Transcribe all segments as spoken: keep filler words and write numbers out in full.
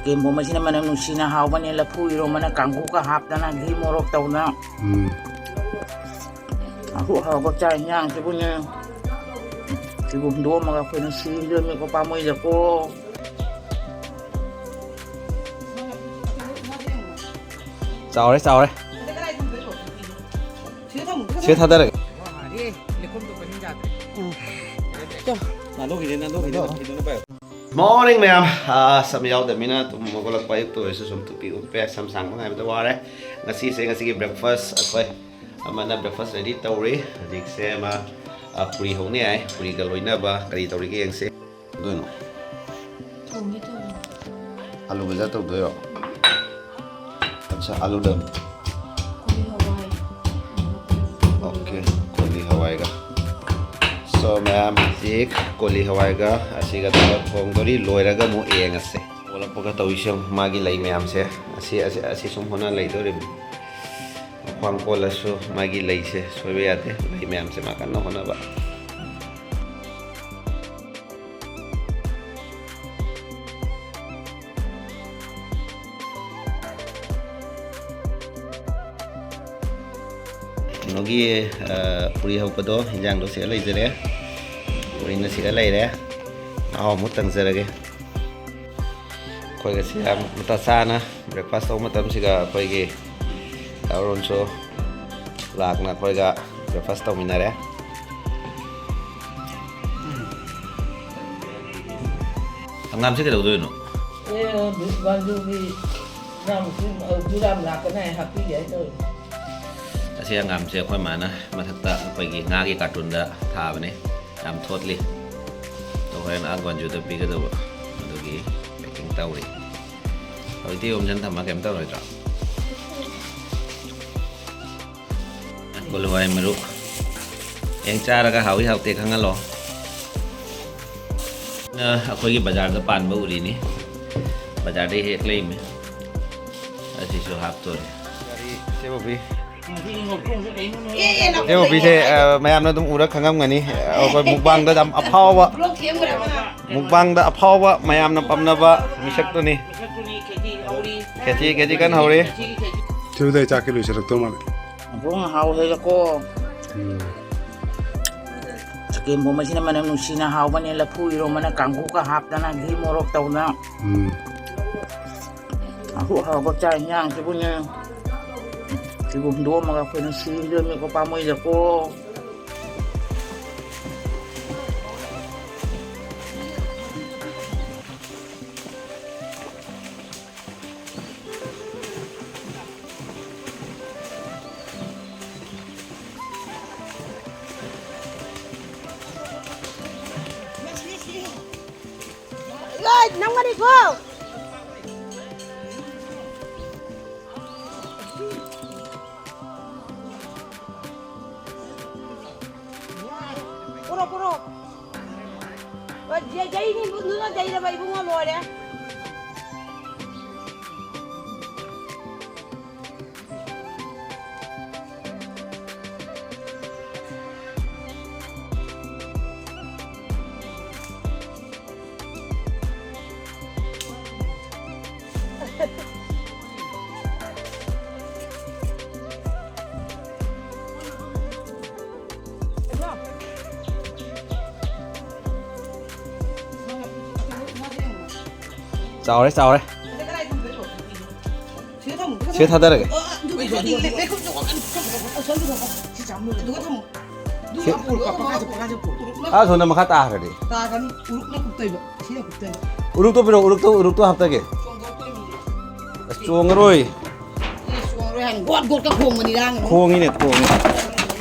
ꯆꯒꯦꯝꯄꯣꯝꯕꯁꯤꯅ ꯃꯅꯝ ꯅꯨꯡꯁꯤꯅ ꯍꯥꯎꯕꯅꯦ, ꯂꯐꯨ ꯏꯔꯣꯝꯕꯅ ꯀꯥꯡꯍꯧꯒ ꯍꯥꯞꯇꯅ ꯘꯤ ꯃꯣꯔꯣꯛ ꯇꯧꯗꯅ꯫ ꯎꯝ꯫ ꯑꯍꯥꯎ ꯑꯍꯥꯎꯕ ꯆꯥꯛ ꯏꯟꯖꯥꯡꯁꯤꯕꯨꯅꯦ꯫ ꯁꯤꯕꯨ ꯍꯨꯟꯗꯣꯛꯑꯝꯃꯒ ꯑꯩꯈꯣꯏꯅ ꯁꯤꯗꯣꯏꯅꯤꯀꯣ, ꯄꯥꯝꯃꯨꯏꯗꯀꯣ꯫ ꯆꯥꯎꯔꯦ, ꯆꯥꯎꯔꯦ꯫ ꯁꯤꯗ ꯊꯥꯗꯔꯒꯦ꯫ ꯅꯥꯟꯊꯣꯛꯈꯤꯅꯦ, ꯅꯥꯟꯊꯣꯛꯈꯤꯅꯦ꯫ ꯃꯣꯔꯅꯤꯡ ꯃꯌꯥꯝ꯫ ꯑꯥ, ꯁꯝ ꯌꯥꯎꯗꯕꯅꯤꯅ ꯇꯨꯝ ꯍꯧꯒꯠꯂꯛꯄ ꯑꯌꯨꯛꯇ ꯑꯣꯏꯔꯁꯨ ꯁꯨꯝ ꯇꯨꯝꯄꯤ ꯎꯞꯄꯦ, ꯁꯝ ꯁꯥꯡꯕ ꯉꯥꯏꯕꯗ ꯋꯥꯔꯦ꯫ ꯉꯁꯤꯁꯦ, ꯉꯁꯤꯒꯤ ꯕ꯭ꯔꯦꯛꯐꯥꯁ ꯑꯩꯈꯣꯏ ꯑꯃꯅ ꯕ꯭ꯔꯦꯛꯐꯥꯁ ꯔꯦꯗꯤ ꯇꯧꯔꯤ꯫ ꯍꯧꯖꯤꯛꯁꯦ ꯃꯥ, ꯑꯥ, ꯄꯨꯔꯤ ꯍꯧꯅꯤ ꯍꯥꯏ꯫ ꯄꯨꯔꯤꯒ ꯂꯣꯏꯅꯕ ꯀꯔꯤ ꯇꯧꯔꯤꯒꯦ ꯌꯦꯡꯁꯦ꯫ ꯇꯧꯗꯣꯏꯅꯣ? ꯊꯣꯡꯒꯦ ꯇꯧꯔꯤ꯫ ꯑꯂꯨ ꯕꯖꯥ ꯇꯧꯗꯣꯏꯔꯣ? ꯑꯠꯆꯥ, ꯑꯂꯨ ꯗꯝ꯫ ꯀꯣꯂꯤ ꯍꯋꯥꯏ꯫ ꯑꯣꯀꯦ, ꯀꯣꯂꯤ ꯍꯋꯥꯏꯒ꯫ So, ꯃꯌꯥꯝ, ꯍꯧꯖꯤꯛ ꯀꯣꯂꯤ ꯍꯋꯥꯏꯒ ꯑꯁꯤꯒ ꯇꯧꯔ ꯊꯣꯡꯗꯣꯔꯤ꯫ ꯂꯣꯏꯔꯒ ꯑꯃꯨꯛ ꯌꯦꯡꯉꯁꯦ꯫ ꯑꯣꯜꯂꯛꯄꯒ ꯇꯧꯔꯤꯁꯦ ꯌꯦꯡꯉꯨ, ꯃꯥꯒꯤ ꯂꯩ ꯃꯌꯥꯝꯁꯦ꯫ ꯑꯁꯤ, ꯑꯁꯤ, ꯑꯁꯤ ꯁꯨꯝ ꯍꯣꯠꯅ ꯂꯩꯗꯣꯔꯤꯕꯅꯤ꯫ ꯈ꯭ꯋꯥꯡ ꯀꯣꯜꯂꯁꯨ ꯃꯥꯒꯤ ꯂꯩꯁꯦ ꯁꯣꯏꯕ ꯌꯥꯗꯦ꯫ ꯂꯩ ꯃꯌꯥꯝꯁꯦ ꯃꯥ ꯀꯟꯅ ꯍꯣꯠꯅꯕ꯫ ꯀꯩꯅꯣꯒꯤ, ꯑ, ꯄꯨꯔꯤ ꯍꯧꯕꯗꯣ, ꯍꯤꯟꯖꯥꯡꯗꯣ ꯁꯤꯗ ꯂꯩꯖꯔꯦ꯫ ꯄꯨꯔꯤꯅ ꯁꯤꯗ ꯂꯩꯔꯦ꯫ ꯃꯍꯥꯎ ꯑꯃꯨꯛ ꯇꯪꯖꯔꯒꯦ꯫ ꯑꯩꯈꯣꯏꯒ ꯁꯤ ꯌꯥꯝ ꯃꯇꯥ ꯆꯥꯅ ꯕ꯭ꯔꯦꯛꯐꯥꯁ ꯇꯧꯕ ꯃꯇꯝꯁꯤꯒ ꯑꯩꯈꯣꯏꯒꯤ ꯗꯥ ꯑꯔꯨꯟꯁꯨ ꯂꯥꯛꯅ ꯑꯩꯈꯣꯏꯒ ꯕ꯭ꯔꯦꯛꯐꯥꯁ ꯇꯧꯃꯤꯟꯅꯔꯦ꯫ ꯍꯪꯒꯥꯝꯁꯦ ꯀꯩꯗꯧꯗꯣꯏꯅꯣ? ꯑꯦ, ꯒꯟꯖꯨꯒꯤ ꯏꯅꯥꯎꯅꯨꯄꯤ, ꯖꯨꯔꯥꯝ ꯂꯥꯛꯀꯅꯤ ꯍꯥꯏ ꯍꯥꯞꯄꯤꯒꯦ ꯍꯥꯏ ꯇꯧꯔꯤ꯫ ꯑꯁꯤ ꯍꯪꯒꯥꯝꯁꯦ ꯑꯩꯈꯣꯏ ꯃꯥꯅ ꯃꯊꯛꯇ ꯑꯩꯈꯣꯏꯒꯤ ꯉꯥꯒꯤ ꯀꯥꯔꯇꯨꯟꯗ ꯊꯥꯕꯅꯦ꯫ ꯌꯥꯝ ꯊꯣꯠꯂꯤ꯫ ꯑꯗꯣ ꯍꯣꯔꯦꯟ ꯑꯥ ꯒꯣꯟꯖꯨꯗ ꯄꯤꯒꯗꯧꯕ꯫ ꯑꯗꯨꯒꯤ ꯄꯦꯀꯤꯡ ꯇꯧꯔꯤ꯫ ꯍꯧꯖꯤꯛꯇꯤ ꯌꯣꯝꯁꯤꯟ ꯊꯝꯃ ꯀꯩꯝ ꯇꯧꯔꯣꯏꯗ꯭ꯔꯣ? ꯀꯣꯂꯤ ꯍꯋꯥꯏ ꯃꯔꯨ꯫ ꯍꯌꯦꯡ ꯆꯥꯔꯒ ꯍꯥꯎꯏ ꯍꯥꯎꯇꯦ ꯈꯪꯍꯜꯂꯣ꯫ ꯅ ꯑꯩꯈꯣꯏꯒꯤ ꯕꯖꯥꯔꯗ ꯄꯥꯟꯕ ꯎꯔꯤꯅꯤ꯫ ꯕꯖꯥꯔꯗꯩ ꯍꯦꯛ ꯂꯩꯃꯤ꯫ ꯑꯁꯤꯁꯨ ꯍꯥꯞꯇꯣꯔꯤ꯫ ꯒꯥꯔꯤ ꯁꯦ ꯕꯣꯕꯤ꯫ ꯁꯤ ꯃꯨꯚꯤꯁꯦ, ꯑ, ꯃꯌꯥꯝꯅ ꯑꯗꯨꯝ ꯎꯔ ꯈꯪꯉꯝꯒꯅꯤ꯫ ꯑꯩꯈꯣꯏ ꯃꯨꯛꯕꯥꯡꯗ ꯌꯥꯝ ꯑꯐꯥꯎꯕ, ꯃꯨꯛꯕꯥꯡꯗ ꯑꯐꯥꯎꯕ, ꯃꯌꯥꯝꯅ ꯄꯥꯝꯅꯕ ꯃꯤꯁꯛꯇꯨꯅꯤ꯫ ꯈꯦꯆꯤ, ꯈꯦꯆꯤ ꯀꯟꯅ ꯍꯧꯔꯤ꯫ ꯊꯨꯗ ꯆꯥꯛꯀꯤ ꯂꯣꯏꯁꯤꯜꯂꯛꯇꯧ ꯃꯥꯜꯂꯦ꯫ ꯃꯈꯣꯡ ꯍꯥꯎ ꯍꯦꯜꯂꯀꯣ꯫ ꯎꯝ꯫ ꯆꯒꯦꯝ ꯄꯣꯝꯕꯁꯤꯅ ꯃꯅꯝ ꯅꯨꯡꯁꯤꯅ ꯍꯥꯎꯕꯅꯦ, ꯂꯐꯨ ꯏꯔꯣꯝꯕꯅ ꯀꯥꯡꯍꯧꯒ ꯍꯥꯞꯇꯅ, ꯘꯤ ꯃꯣꯔꯣꯛ ꯇꯧꯗꯅ꯫ ꯎꯝ꯫ ꯑꯍꯥꯎ ꯑꯍꯥꯎꯕ ꯆꯥꯛ ꯏꯟꯖꯥꯡꯁꯤꯕꯨꯅꯦ꯫ ꯁꯤꯕꯨ ꯍꯨꯟꯗꯣꯛꯑꯝꯃꯒ ꯑꯩꯈꯣꯏꯅ ꯁꯤꯔꯗꯣꯏꯅꯤꯀꯣ, ꯄꯥꯝꯃꯨꯏꯗꯀꯣ꯫ ꯏꯂꯣꯏ, ꯅꯪ ꯃꯅꯤꯀꯣ꯫ ꯄꯨꯔꯣ, ꯄꯨꯔꯣ꯫ ꯑꯣ, ꯌꯩ-, ꯌꯩꯅꯤ, ꯅꯨꯅ ꯌꯩꯔꯕ ꯏꯕꯨꯡꯉꯣ, ꯂꯣꯏꯔꯦ꯫ ꯆꯥꯎꯔꯦ, ꯆꯥꯎꯔꯦ꯫ ꯁꯤꯗ ꯊꯥꯗꯔꯒꯦ꯫ ꯑꯥ, ꯁꯣꯝꯗ ꯃꯈꯥ ꯇꯥꯈ꯭ꯔꯗꯤ꯫ ꯇꯥꯒꯅꯤ꯫ ꯎꯔꯨꯛꯅ ꯀꯨꯞꯇꯣꯏꯕ꯫ ꯁꯤꯅ ꯀꯨꯞꯇꯣꯏꯕ꯫ ꯎꯔꯨꯛꯇꯣ ꯄꯤꯔꯛꯑꯣ, ꯎꯔꯨꯛꯇꯣ, ꯎꯔꯨꯛꯇꯣ ꯍꯥꯞꯇꯒꯦ꯫ ꯆꯣꯡꯊꯣꯛꯇꯣꯏꯅꯤ꯫ ꯑꯁ, ꯆꯣꯡꯉꯔꯣꯏ꯫ ꯑꯦ, ꯆꯣꯡꯉꯔꯣꯏ ꯍꯥꯏꯅ ꯒꯣꯠ ꯒꯣꯠꯀ ꯈꯣꯡꯕꯅꯤ ꯅꯪ꯫ ꯈꯣꯡꯉꯤꯅꯦ, ꯈꯣꯡꯉꯤ꯫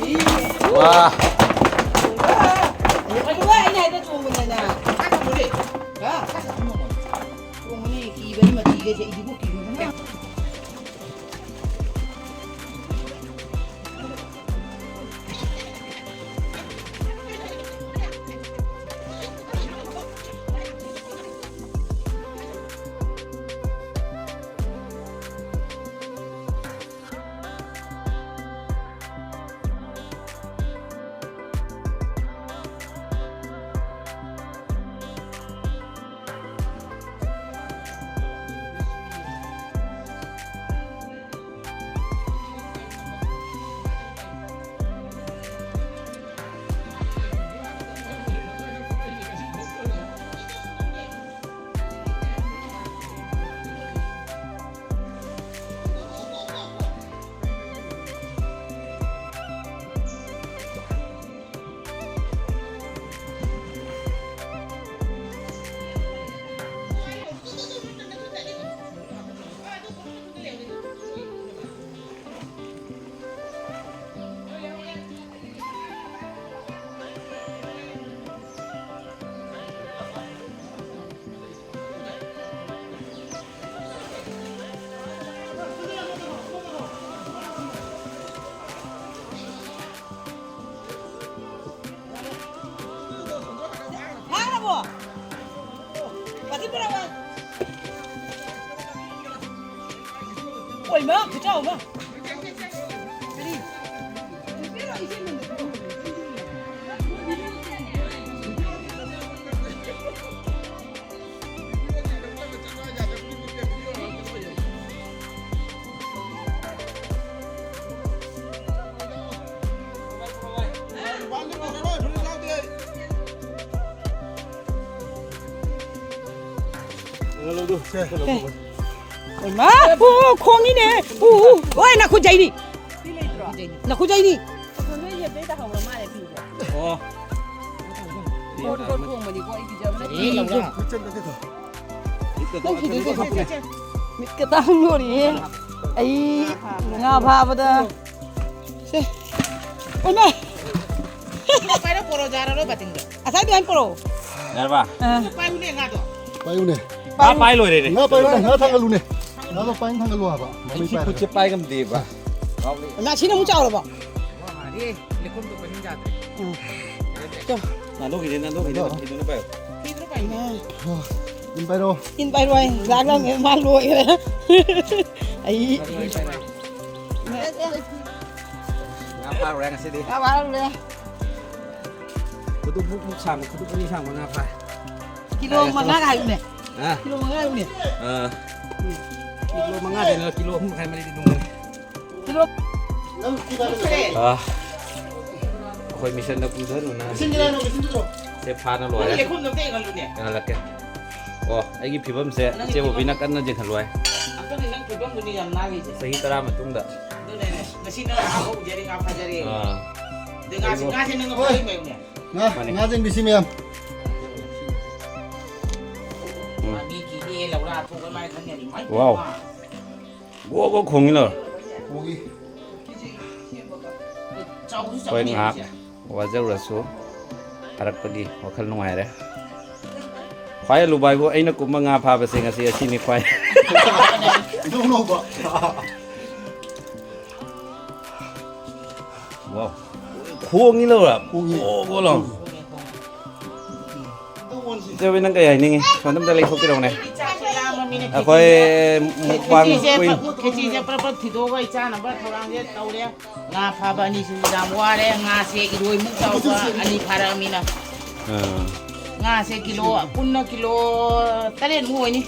ꯋꯥ꯫ ꯑꯗꯨꯒ ꯑꯩꯅ ꯍꯥꯏꯗ ꯆꯣꯡꯕꯅꯦꯅ꯫ ꯍꯥ? ꯆꯣꯡꯕꯅꯤ, ꯀꯤꯕꯅꯤ, ꯃꯊꯤꯒꯁꯦ, ꯏꯗꯤꯕꯨ ꯀꯤꯕꯅꯤ꯫ ꯏꯃꯥ, ꯈꯨꯆꯥꯎ ꯑꯃ꯫ ꯏꯃꯥ! ꯑꯣ, ꯈꯣꯡꯉꯤꯅꯦ! ꯎ, ꯎ! ꯑꯣꯏ, ꯅꯥꯈꯨꯠ ꯌꯩꯅꯤ! ꯅꯥꯈꯨꯠ ꯌꯩꯅꯤ! ꯑꯣ꯫ ꯃꯤꯠꯀ ꯇꯥꯡꯗꯣꯔꯤꯍꯦ꯫ ꯑꯩ ꯉꯥ ꯐꯥꯕꯗ ꯁꯦ꯫ ꯑꯣꯏꯃꯥ! ꯄꯥꯏꯔꯣ, ꯄꯣꯔꯣ, ꯌꯥꯔꯔꯣꯏ ꯕꯥꯇꯤꯟꯗꯣ꯫ ꯉꯁꯥꯏ ꯑꯗꯨꯃꯥꯏꯅ ꯄꯣꯔꯛꯑꯣ꯫ ꯌꯥꯔꯕ? ꯑꯥ꯫ ꯄꯥꯏꯌꯨꯅꯦ, ꯉꯥꯗꯣ꯫ ꯄꯥꯏꯌꯨꯅꯦ꯫ ꯉꯥ ꯄꯥꯏ ꯂꯣꯏꯔꯦꯅꯦ꯫ ꯉꯥ ꯄꯥꯏꯌꯨꯅꯦ, ꯉꯥ ꯊꯥꯡꯒꯠꯂꯨꯅꯦ꯫ ꯉꯥꯗꯣ ꯄꯥꯏꯅ ꯊꯥꯡꯒꯠꯂꯨ ꯍꯥꯏꯕ꯫ ꯑꯩ ꯁꯤ ꯈꯨꯠꯁꯦ ꯄꯥꯏ ꯉꯝꯗꯦꯕ꯫ ꯉꯥꯁꯤꯅ ꯑꯃꯨꯛ ꯆꯥꯎꯔꯕꯣ? ꯃꯥꯗꯤ ꯂꯩꯈꯣꯝꯗꯣ ꯄꯥꯏꯍꯟ ꯌꯥꯗ꯭ꯔꯦ꯫ ꯎꯝ꯫ ꯆꯣ꯫ ꯅꯥꯟꯊꯣꯛꯈꯤꯅꯦ, ꯅꯥꯟꯊꯣꯛꯈꯤꯅꯦ, ꯅꯥꯟꯊꯣꯛꯈꯤꯅꯦ, ꯅꯪ ꯄꯥꯏꯌꯣ꯫ ꯐꯤꯗꯨꯅ ꯄꯥꯏꯌꯨꯅꯦ꯫ ꯎꯝ꯫ ꯏꯟ ꯄꯥꯏꯔꯣ꯫ ꯏꯟ ꯄꯥꯏꯔꯣ ꯍꯥꯏ꯫ ꯂꯥꯛꯂꯝꯃꯦ, ꯃꯥ ꯂꯣꯏꯈ꯭ꯔꯦ꯫ ꯑꯩ꯫ ꯉꯥ ꯐꯥꯔꯨꯔꯦ ꯉꯁꯤꯗꯤ꯫ ꯉꯥ ꯐꯥꯔꯨꯔꯦ꯫ ꯈꯨꯗꯨꯞ ꯃꯨꯛ ꯃꯨꯛ ꯁꯥꯡꯕ, ꯈꯨꯗꯨꯞ ꯑꯅꯤ ꯁꯥꯡꯕ ꯉꯥ ꯐꯥꯏ꯫ ꯀꯤꯂꯣ ꯃꯉꯥꯒ ꯍꯥꯏꯕꯅꯦ꯫ ꯍꯥ? ꯀꯤꯂꯣ ꯃꯉꯥ ꯍꯥꯏꯕꯅꯦ꯫ ꯑꯥ꯫ ꯎꯝ꯫ ꯀꯤꯂꯣ ꯃꯉꯥꯗꯩꯅ ꯀꯤꯂꯣ ꯑꯍꯨꯝ ꯃꯈꯥꯏ ꯃꯔꯤꯗꯤ ꯂꯨꯝꯒꯅꯤ꯫ ꯀꯤꯂꯣ ꯑꯥ꯫ ꯑꯩꯈꯣꯏ ꯃꯤꯁꯟꯗ ꯀꯨꯝꯊꯔꯨꯅ꯫ ꯁꯦ ꯐꯥꯅ ꯂꯣꯏꯔꯦ꯫ ꯂꯩꯈꯣꯝꯗꯣ ꯑꯝꯇ ꯌꯦꯡꯍꯜꯂꯨꯅꯦ꯫ ꯌꯦꯡꯍꯜꯂꯛꯀꯦ꯫ ꯑꯣ, ꯑꯩꯒꯤ ꯐꯤꯕꯝꯁꯦ ꯅꯪꯒꯤ ꯏꯆꯦ ꯕꯣꯕꯤꯅ ꯐꯤꯕꯝ꯫ ꯀꯟꯅ ꯌꯦꯡꯍꯜꯂꯨ ꯍꯥꯏ꯫ ꯑꯝꯇꯅꯦ ꯅꯪ ꯐꯤꯕꯝꯗꯨꯅꯤ ꯌꯥꯝ ꯅꯥꯜꯂꯤꯁꯦ꯫ ꯆꯍꯤ ꯇꯔꯥ ꯃꯇꯨꯡꯗ꯫ ꯑꯗꯨꯅꯦ, ꯉꯁꯤ ꯅꯪ ꯑꯍꯥꯎꯕ ꯎꯖꯔꯤ, ꯉꯥ ꯐꯥꯖꯔꯤ꯫ ꯑꯥ꯫ ꯑꯗꯩ ꯉꯥꯁꯤ, ꯑꯩꯕꯨ ꯉꯥꯁꯤ ꯅꯪ ꯍꯣꯏ꯫ ꯐꯥꯖꯔꯤ ꯃꯌꯨꯝꯅꯦ꯫ ꯉꯥ, ꯃꯥꯅꯦ꯫ ꯉꯥ ꯌꯦꯡꯕꯤꯁꯤ ꯃꯌꯥꯝ꯫ ꯎꯝ꯫ ꯃꯥ ꯃꯤ ꯀꯤꯗꯦ, ꯂꯧꯔꯥ ꯊꯣꯛꯑ ꯃꯥꯏ ꯈꯪꯉꯅꯤ꯫ ꯃꯥꯏ ꯋꯥꯎ꯫ ꯄꯦꯝꯃ꯫ ꯒꯣ ꯒꯣ ꯈꯣꯡꯉꯤ ꯂꯧꯔꯥ꯫ ꯈꯣꯡꯉꯤ꯫ ꯆꯥꯎꯕꯁꯨ ꯍꯣꯏ, ꯆꯥꯎꯅꯤ ꯉꯥꯏꯍꯥꯛ ꯍꯧꯖꯤꯛ꯫ ꯋꯥꯖꯔꯨꯔꯁꯨ ꯐꯥꯔꯛꯄꯒꯤ ꯋꯥꯈꯜ ꯅꯨꯡꯉꯥꯏꯔꯦ꯫ ꯈ꯭ꯋꯥꯏ ꯑꯂꯨꯕ ꯍꯥꯏꯕꯨ ꯑꯩꯅ ꯀꯨꯝꯕ ꯉꯥ ꯐꯥꯕꯁꯦ ꯉꯁꯤ ꯑꯁꯤꯅꯤ ꯈ꯭ꯋꯥꯏ꯫ ꯏꯅꯧ ꯅꯧꯕ꯫ ꯋꯥꯎ꯫ ꯈꯣꯡꯉꯤ ꯂꯧꯔꯥ꯫ ꯈꯣꯡꯉꯤ꯫ ꯑꯣ, ꯒꯣ ꯂꯥꯎ꯫ ꯏꯆꯦ ꯍꯣꯏ, ꯅꯪ ꯀꯩ ꯍꯥꯏꯅꯤꯡꯉꯤ? ꯁꯣꯝꯗ ꯑꯝꯇ ꯂꯩꯊꯣꯛꯄꯤꯔꯛꯎꯅꯦ꯫ ꯑꯩꯈꯣꯏ ꯃꯨꯛꯕꯥꯡ ꯈꯦꯆꯤꯁꯦ ꯀꯨꯏ- ꯐ-, ꯈꯦꯆꯤꯁꯦ ꯄ꯭ꯔꯞ ꯄ꯭ꯔꯞ ꯊꯤꯗꯣꯛꯑꯒ ꯑꯩ ꯆꯥꯅꯕ ꯊꯧꯔꯥꯡꯁꯦ ꯇꯧꯔꯦ꯫ ꯉꯥ ꯐꯥꯕ ꯑꯅꯤꯁꯨ ꯌꯥꯝ ꯋꯥꯔꯦ꯫ ꯉꯥꯁꯦ ꯏꯔꯣꯏꯃꯨꯛ ꯆꯥꯎꯕ ꯑꯅꯤ ꯐꯥꯔꯛꯑꯃꯤꯅ꯫ ꯑꯥ꯫ ꯉꯥꯁꯦ ꯀꯤꯂꯣ, ꯄꯨꯟꯅ ꯀꯤꯂꯣ ꯇꯔꯦꯠꯃꯨꯛ ꯑꯣꯏꯅꯤ꯫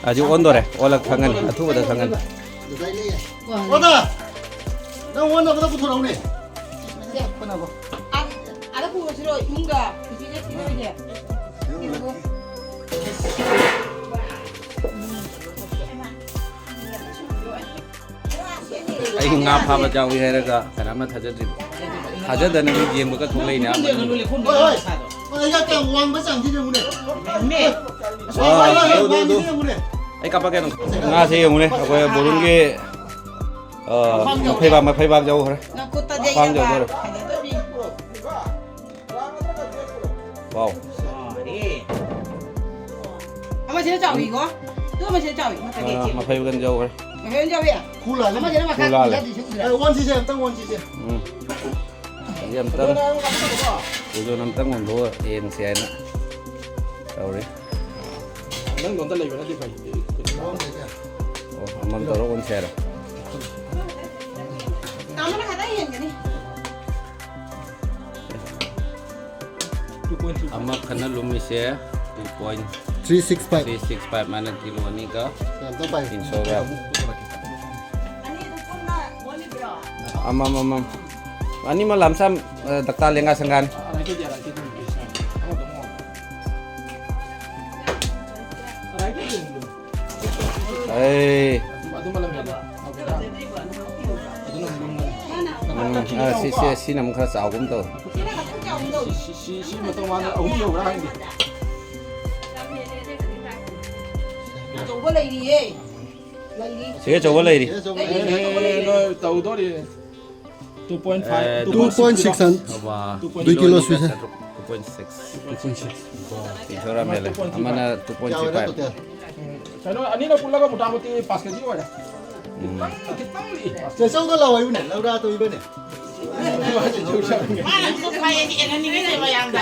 ꯍꯧꯖꯤꯛ ꯑꯣꯟꯗꯣꯔꯦ, ꯑꯣꯜꯂꯒ ꯈꯪꯒꯅꯤ, ꯑꯊꯨꯕꯗ ꯈꯪꯒꯅꯤ꯫ ꯑꯣꯗ! ꯅꯪ ꯑꯣꯟꯅꯕꯗ ꯄꯨꯊꯣꯔꯛꯎꯅꯦ꯫ ꯑ-, ꯑꯗ ꯄꯨꯔꯁꯤꯔꯣ, ꯏꯃꯨꯡꯗ? ꯏꯆꯦꯁꯦ ꯄꯤꯔꯣꯏꯒꯦ꯫ ꯑꯩ ꯉꯥ ꯐꯥꯕ ꯌꯥꯎꯏ ꯍꯥꯏꯔꯒ ꯀꯅꯥꯝꯅ ꯊꯥꯖꯗ꯭ꯔꯤꯕ꯫ ꯊꯥꯖꯗꯅ ꯃꯤ ꯌꯦꯡꯕꯒ ꯊꯣꯛꯂꯛꯏꯅꯦ, ꯑꯥ ꯃꯅꯨꯡꯗ꯫ ꯍꯣꯏ, ꯍꯣꯏ꯫ ꯍꯣꯏ, ꯑꯩꯒ ꯀꯌꯥꯝ ꯋꯥꯡꯕ ꯆꯥꯡꯁꯤ ꯌꯦꯡꯉꯨꯅꯦ꯫ ꯋꯥ, ꯋꯥꯡꯕꯁꯤ ꯗꯨ, ꯗꯨ, ꯗꯨ꯫ ꯌꯦꯡꯉꯨꯅꯦ꯫ ꯑꯩ ꯀꯥꯞꯄꯛꯀꯦ ꯑꯗꯨꯝ꯫ ꯉꯥꯁꯦ ꯌꯦꯡꯉꯨꯅꯦ, ꯑꯩꯈꯣꯏ ꯕꯣꯔꯨꯟꯒꯤ, ꯑ, ꯃꯐꯩꯕꯥꯛ, ꯃꯐꯩꯕꯥꯛ ꯌꯧꯈ꯭ꯔꯦ꯫ ꯅꯈꯨꯠꯇꯗꯤ ꯈ꯭ꯋꯥꯡ ꯌꯧꯗꯣꯔꯦ꯫ ꯐꯖꯗꯕꯤ꯫ ꯋꯥꯎ꯫ ꯑꯃꯁꯤꯅ ꯆꯥꯎꯏꯀꯣ? ꯑꯗꯨ ꯑꯃꯁꯤꯅ ꯆꯥꯎꯏ, ꯃꯊꯛꯀꯤ ꯑꯥ, ꯆꯦ꯫ ꯃꯐꯩ ꯎꯒꯟ ꯌꯧꯈ꯭ꯔꯦ꯫ ꯃꯐꯩ ꯎꯒꯟ ꯌꯧꯏ? ꯈꯨꯂꯥꯜꯂꯦ꯫ ꯑꯃꯁꯤꯅ ꯃꯈꯥ ꯈꯨꯂꯥꯜꯂꯦ꯫ ꯀꯨꯝꯊꯗ꯭ꯔꯤꯁꯦ ꯎꯗ꯭ꯔꯥ? ꯑꯦ, ꯑꯣꯟꯁꯤꯁꯦ, ꯑꯝꯇꯪ ꯑꯣꯟꯁꯤꯁꯦ꯫ ꯎꯝ꯫ ꯑꯗꯨ ꯑꯝꯇꯪ꯫ ꯑꯗꯨꯅ ꯑꯝꯇꯪ ꯑꯣꯟꯊꯣꯛꯑ ꯌꯦꯡꯁꯤ ꯍꯥꯏꯅ ꯇꯧꯔꯤ꯫ ꯅꯪꯗꯣ ꯑꯝꯇ ꯂꯩꯕꯅꯗꯤ ꯐꯩ꯫ ꯑꯣ, ꯑꯃꯃꯝ ꯇꯧꯔ ꯑꯣꯟꯁꯦ ꯍꯥꯏꯔꯣ? ꯑꯃꯅ ꯈꯇꯪ ꯍꯦꯟꯒꯅꯤ꯫ ꯑꯃꯈꯛꯅ ꯂꯨꯝꯃꯤꯁꯦ two point three six five꯫ Three six five ꯃꯥꯅ ꯀꯤꯂꯣ ꯑꯅꯤꯒ ꯌꯥꯝ ꯇꯞ ꯄꯥꯏ꯫ ꯇꯤꯟ ꯁꯣ ꯒ꯭ꯔꯥꯝ꯫ ꯑꯃꯃꯝ, ꯑꯃꯃꯝ꯫ ꯑꯅꯤꯃꯛ ꯂꯝꯁꯝ, ꯑ, ꯗꯛꯇꯥ ꯂꯦꯡꯒꯥ ꯁꯪꯒꯥꯅꯤ꯫ ꯑꯩ꯫ ꯎꯝ, ꯑ, ꯁꯤ, ꯁꯤ, ꯁꯤꯅ ꯑꯃꯨꯛ ꯈꯔ ꯆꯥꯎꯒꯨꯝ ꯇꯧ꯫ ꯁꯤ, ꯁꯤ, ꯁꯤ ꯃꯇꯧ ꯃꯥꯅ ꯑꯍꯨꯝ ꯌꯧꯕ꯭ꯔꯥ ꯈꯪꯗꯦ꯫ ꯑꯆꯧꯕ ꯂꯩꯔꯤꯌꯦ꯫ ꯂꯩꯔꯤ꯫ ꯁꯤ ꯑꯆꯧꯕ ꯂꯩꯔꯤ꯫ ꯂꯩꯔꯤ, ꯑꯆꯧꯕ ꯂꯩꯔꯤ꯫ ꯑꯦ, ꯅꯣꯏ ꯇꯧꯗꯣꯔꯤ꯫ Two point five, ꯑꯦ, two point six ꯍꯟ-, ꯑꯕꯥ꯫ Two point six ꯀꯤꯂꯣ ꯁꯨꯏꯁꯦ꯫ Two point six꯫ Two point six꯫ ꯇꯤꯟ ꯁꯣ ꯒ꯭ꯔꯥꯝ ꯍꯦꯜꯂꯦ꯫ ꯑꯃꯅ two point three five꯫ ꯀꯩꯅꯣ, ꯑꯅꯤꯅ ꯄꯨꯜꯂꯒ ꯃꯣꯇꯥꯃꯣꯇꯤ ꯄꯥꯁ ꯀꯦꯖꯤ ꯑꯣꯏꯔꯦ꯫ ꯎꯝ꯫ ꯈꯤꯇꯪ, ꯈꯤꯇꯪꯗꯤ꯫ ꯆꯦ ꯆꯧꯗ ꯂꯥꯛꯑꯣ ꯏꯕꯨꯡꯅꯦ, ꯂꯧꯔꯥ ꯇꯧ ꯏꯕꯅꯦ꯫ ꯃꯥꯅ ꯑꯃꯨꯛ ꯐꯩ ꯍꯥꯏꯗꯤ ꯌꯦꯡꯍꯟꯅꯤꯡꯉꯤꯅꯦ ꯃꯌꯥꯝꯗ꯫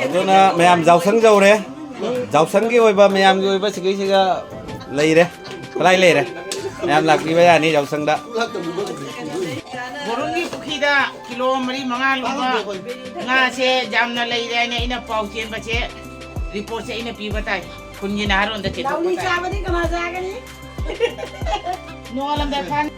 ꯑꯗꯨꯅ ꯃꯌꯥꯝ ꯌꯥꯎꯁꯪ ꯌꯧꯔꯦ꯫ ꯌꯥꯎꯁꯪꯒꯤ ꯑꯣꯏꯕ, ꯃꯌꯥꯝꯒꯤ ꯑꯣꯏꯕ ꯁꯤꯒꯩꯁꯤꯒ ꯂꯩꯔꯦ꯫ ꯀꯗꯥꯏ ꯂꯩꯔꯦ? ꯃꯌꯥꯝ ꯂꯥꯛꯄꯤꯕ ꯌꯥꯅꯤ ꯌꯥꯎꯁꯪꯗ꯫ ꯕꯣꯔꯨꯟꯒꯤ ꯄꯨꯈ꯭ꯔꯤꯗ ꯀꯤꯂꯣ ꯃꯔꯤ ꯃꯉꯥ ꯂꯨꯝꯕ ꯉꯥꯁꯦ ꯌꯥꯝꯅ ꯂꯩꯔꯦ ꯍꯥꯏꯅ ꯑꯩꯅ ꯄꯥꯎ ꯆꯦꯟꯕꯁꯦ, ꯔꯤꯄꯣꯔꯠꯁꯦ ꯑꯩꯅ ꯄꯤꯕ ꯇꯥꯏ꯫ ꯈꯨꯟꯒꯤ ꯅꯍꯥꯔꯣꯟꯗ ꯆꯦꯟꯊꯣꯛꯄ ꯂꯥꯎꯂꯤ ꯇꯥꯏ꯫ ꯆꯥꯕꯗꯤ ꯀꯅꯥ ꯆꯥꯒꯅꯤ? ꯅꯣꯡꯉꯥꯜꯂꯝꯗꯥꯏ ꯐꯥꯅꯤ꯫